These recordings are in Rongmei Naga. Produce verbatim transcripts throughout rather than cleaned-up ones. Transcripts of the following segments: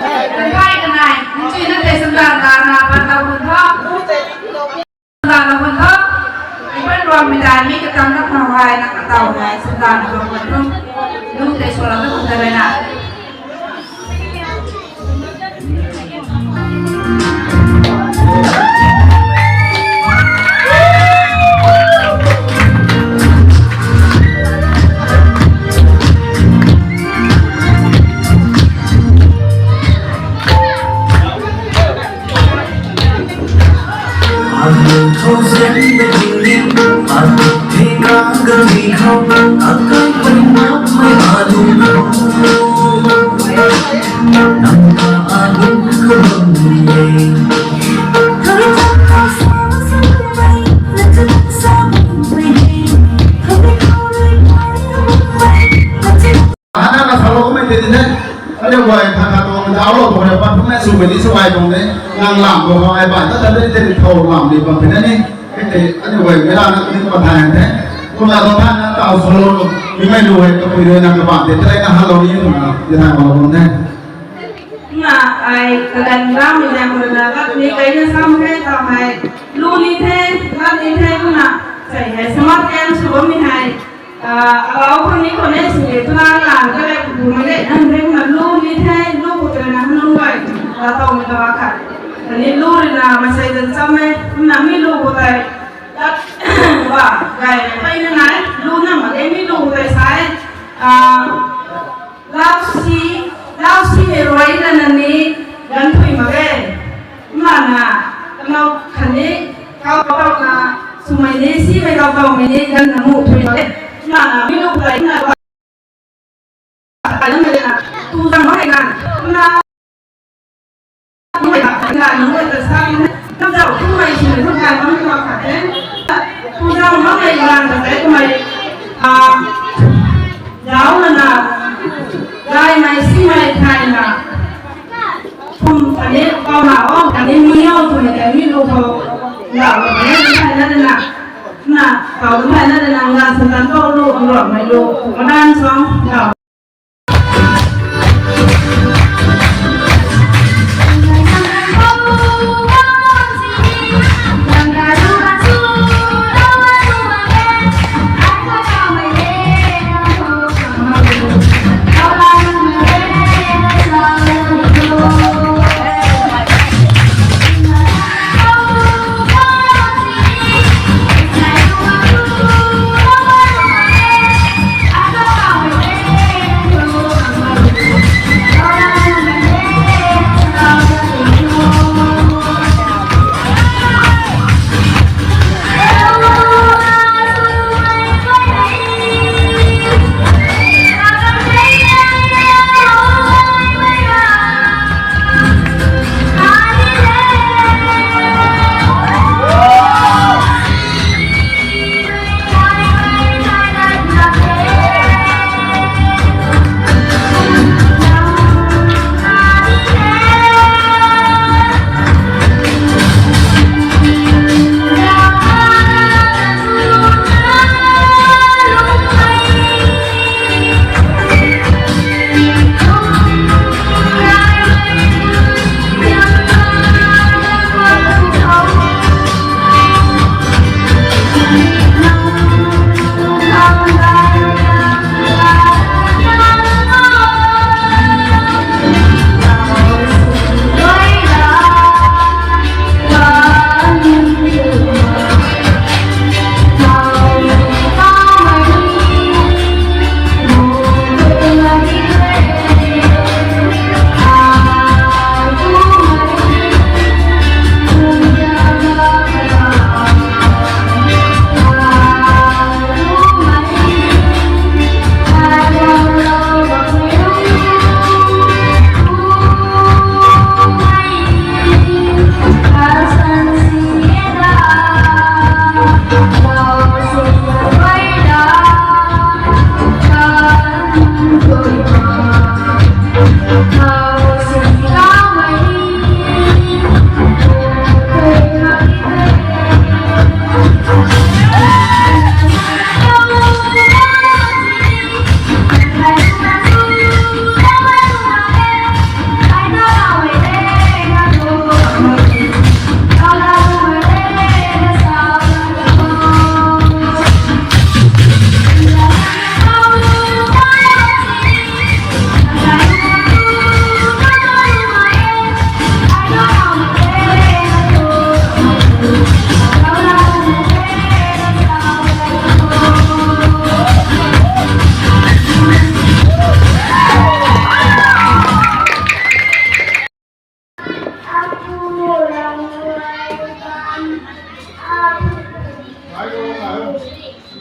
Kanhai kanei, nchuina tei sundana na pat lou bun tho. Sundana bun tho. Iban ruang mi dai mi katang na khang hai na katau hai sundana bun tho. Lu tei sula na bun tho na. Hana ka salou mei tei ni the. Aniu guay khat khat tuang zauclou tuang rui pat phungmei swmei ni swmei tuang de. Nang lam khou ai bai ta ta de tei thow lam ni bam pina ni. Hei tei aniu guay mei lana ni pat thay the. Kumna tuang than na taw salou nimei lu hei kapui rui na kabam tei tei na halou ni twna di thay mak bam the. Na ai kalan ram mi na muna lat ni kai na sam khe ta hei. Lu ni the, lat ni the kumna. Sei hei smart kan sw bam ni hei. Ah, alau khang ni khou ne sw de twna kan ka le bu ma le nan de kumna lu ni the, lu khou tei na nung bai. La tau mi ta khat. Kani lu rui na masei dan cham e, kumna mi lu khou tei. Lat ba, gay na pai na nai, lu na ma de mi lu khou tei sai. Ah, Lau si, lau simei ruai na na ni gan thui mak e. Kumna na, kanau khatni, kau kau na, swmei ni, simei kau kau mei ni, gan na mu thui mak e. Kumna na, mi lu tei na, tu zang mak e na, kumna, Zauc na na, gaymei simei thayna, kum khatni kau na o, khatni mi o twmei tei mi lu khou, zauc na khatni thayna na, na, kau thayna na, na, nga santan kau lu, nruakmei lu, madan song, zauc.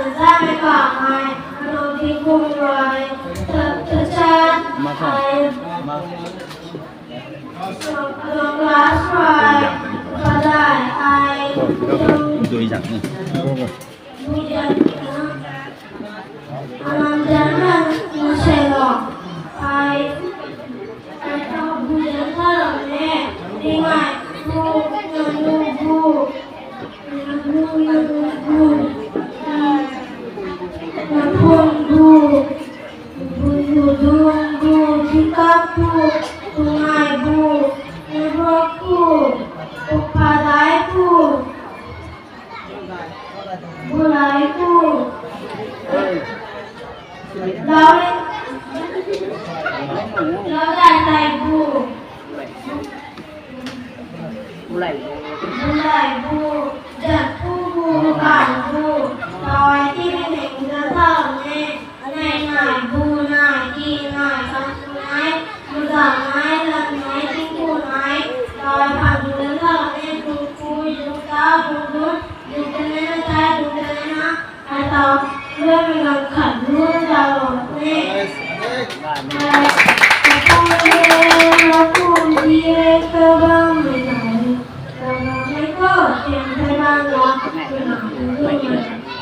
Zai mei kamei, anu di kum rui, ta, ta chat, ai, anu class rui, padai, ai, Dui zang ni. Bujan, anam jan na, na se lo, ai, ai ta bujan ta lo ne, di ngai, bu, na nu bu. Naphun bu, bu, bu, dung bu, dikap bu, tungai bu, nabok bu, pupadai bu, bulai bu, lau, lau dai dai bu. Bulai bu, jan pu bu, bang bu, tawai ti mei mei bu dan tha ne, nai nai bu, nai ti, nai kan su nai, bu zang nai, lan nai, ting bu nai, tawai phan bu dan tha ne, bu pu, bu ta, bu dun, bu ta ne na tai, bu ta ne na, ai tau, bu mei gan khat bu dan tha ne. Ngai thei, ngai thei, ngai thei, ngai thei, ngai thei,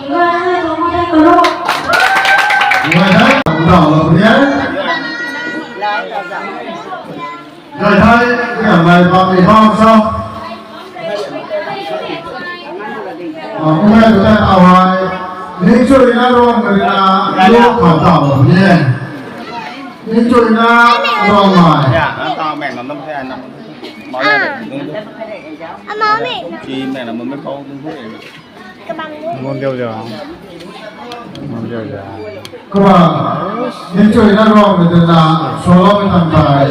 ngai thei, ngai thei, Ninchuina Rongmei. Ya, na ta meng na num the na. Ma le, dung tu. Ama mei. Chi meng na mun mei pau dung tu. Kabang. Mun diu diu. Mun diu diu. Kabang. Ninchuina Rongmei twna solo mei tang tai.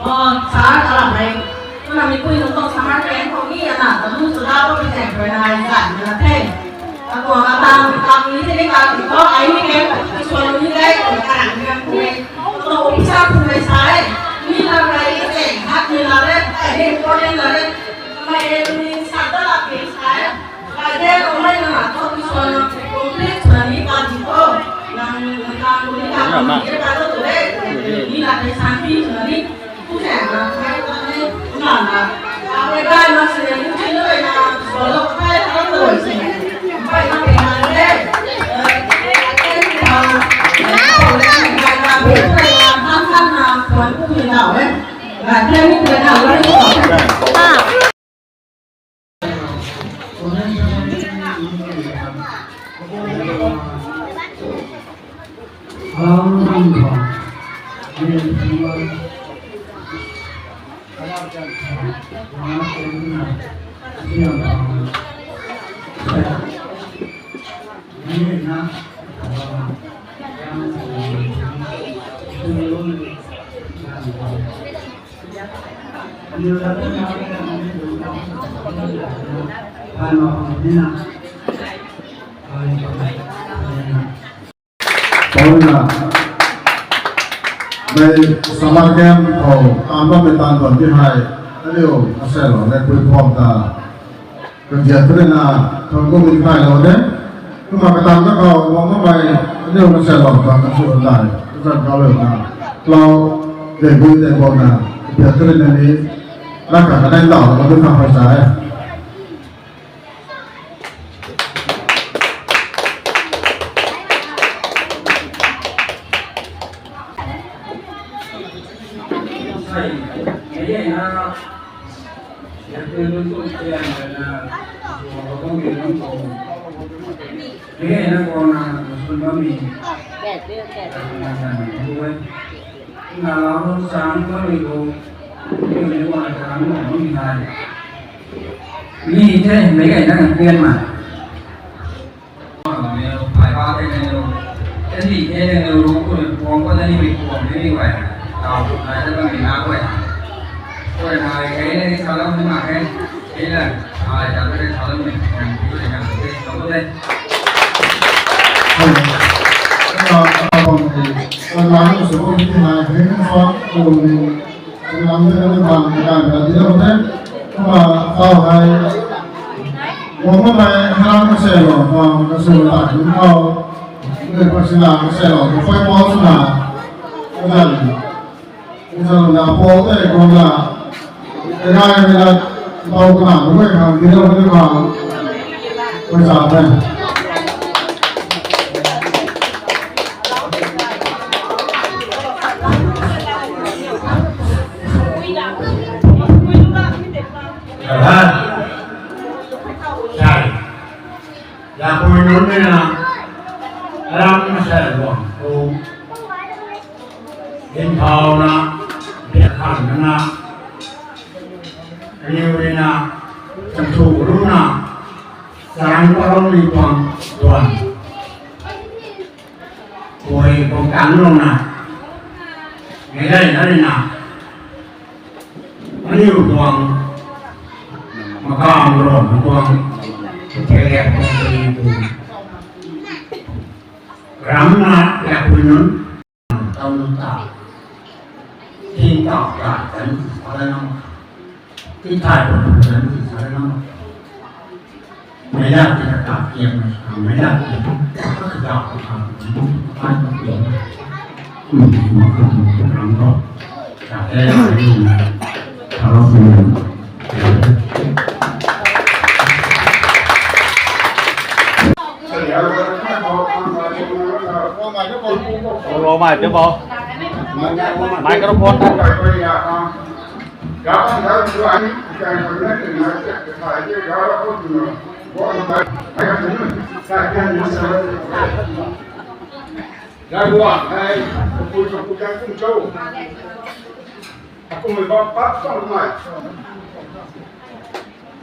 Oh, sir, kalam hei. Kumna mipui nunc tuang summer camp khou ni ana tamu sw da bam zaeng rui na ai zan na the. Atuang atang kam ni the ni ka ti tho, ai ni camp khou suan ni dai, kumna karam ni kan pui. Kumna officer pui sa e. Ni la rai ke zaeng, hat ni la re, ai ni important la re. Kamei e ni sa da la pui sa e. Ai de, kamei na na tho pui suan na complete na ni pa di tho. Nang, nang kam ni ka ni re pa tho tu re. Ni la re san pi na ni. Pauna, mei summer camp khou taanv bammei taanv tuan ti hei, aniu aselou le pui pham ta, kaziap tu na, thon kum ni khailou de. Kumna kataanv ta khou guang bammei, aniu aselou ta kasu lai, kazan khou lou na, clou, de bui de bou na, kaziap tu na ni, na ka kanei lau na bui khang phai sa e. Mi the, mei gay na kan pian ma. Pai pa te nang lu, kani the nang lu ru ku lu puang pa na ni mi puang ni mi guay, tau tu nai ta bam ni na guay. Guay nai kei nang ni salam ni ma khe, kei la, ai ta ta salam ni, yang ni yang ni, tau tu le. Lam te kan bang kan kan di lo te. Kumna tau hei. Wang ma mai haram ka se lo, ma ka se lo ta ni tau. Ngai pa sina ka se lo, ko pai pau sina. Ka dan. Ka se lo na pau te ko na. Ka ngai me na tau ka na ko mai kan di lo ni ma. Ko sa te. Kahan. Sai. Lapui nunc ni na, ram na sai luang tu. Din thau na, biak khan na, riu ri na, cham thu ru na, sarang pa rong ni tuang tuan. Koi bam kan lou na. Ngai dai na ri na. Aniu tuang. Makam ron tuang. Kei tuang ri tuang. Ram na ya pui nunc. Tau nunc ta. Ting tau ta kan. Ala nang. Ting tai pui nunc kan. Ala nang. Meic lat ti kata kiam, meic lat ti kata kata kiam, ai ta kiam. Ram ko, kata ni, karo ni. Ro mai te bo. Microphone. Ravguangc hei kapui kapui kan kum cho. Akumhmei bam pat chang mai.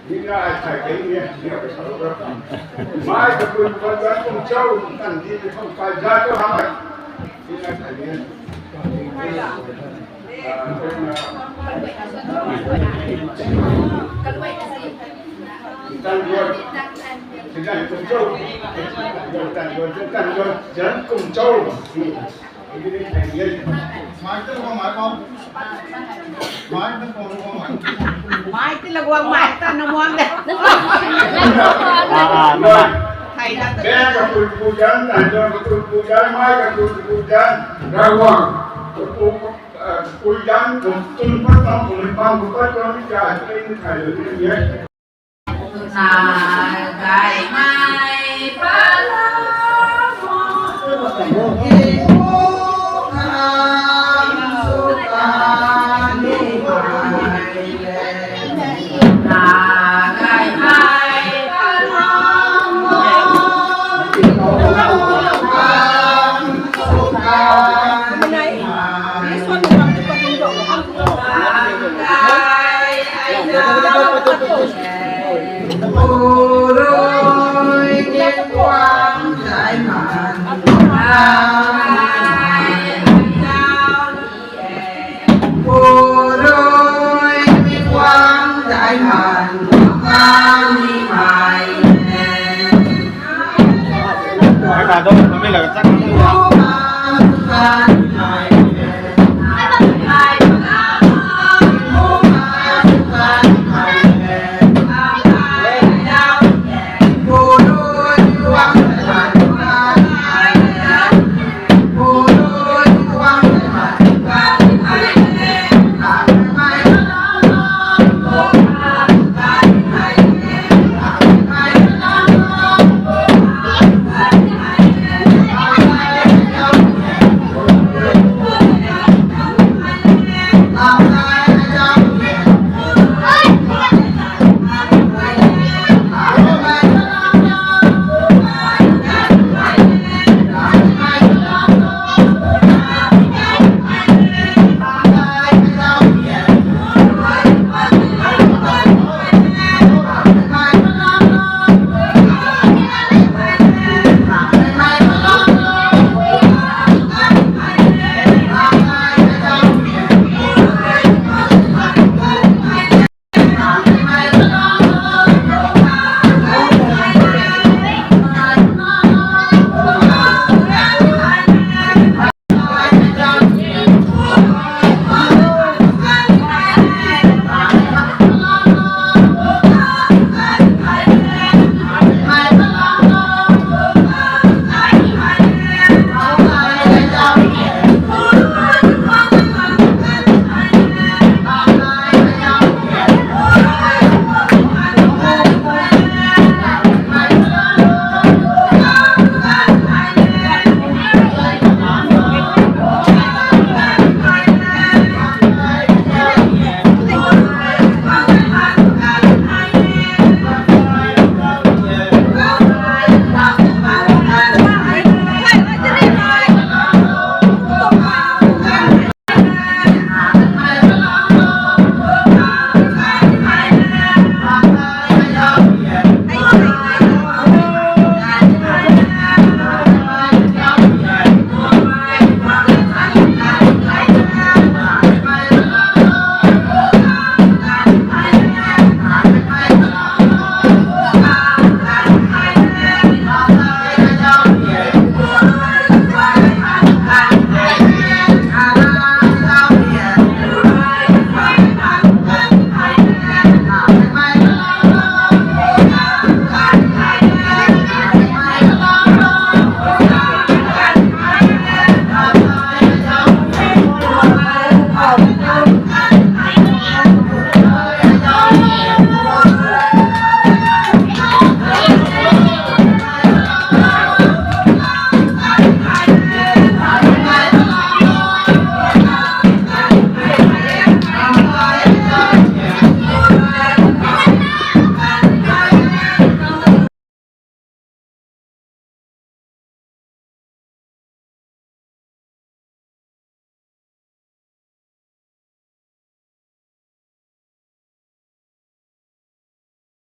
Ni na ai thai kei ni, ni ai sa lo ra. Mai kapui kapui kan kum cho, kan di ni kum kai ja cho ha mai. Ni na thai ni. Mai ti la guang mai ta na muang de. Ah, ah, na. Thei la ta. Bek kapui kapui kan, tan don kapui kapui kan, mai kapui kapui kan, Ravguangc kapui kapui kan, kum tun pat tang kum pat tang kum pat tang ni ka, ni thai lo ni ye.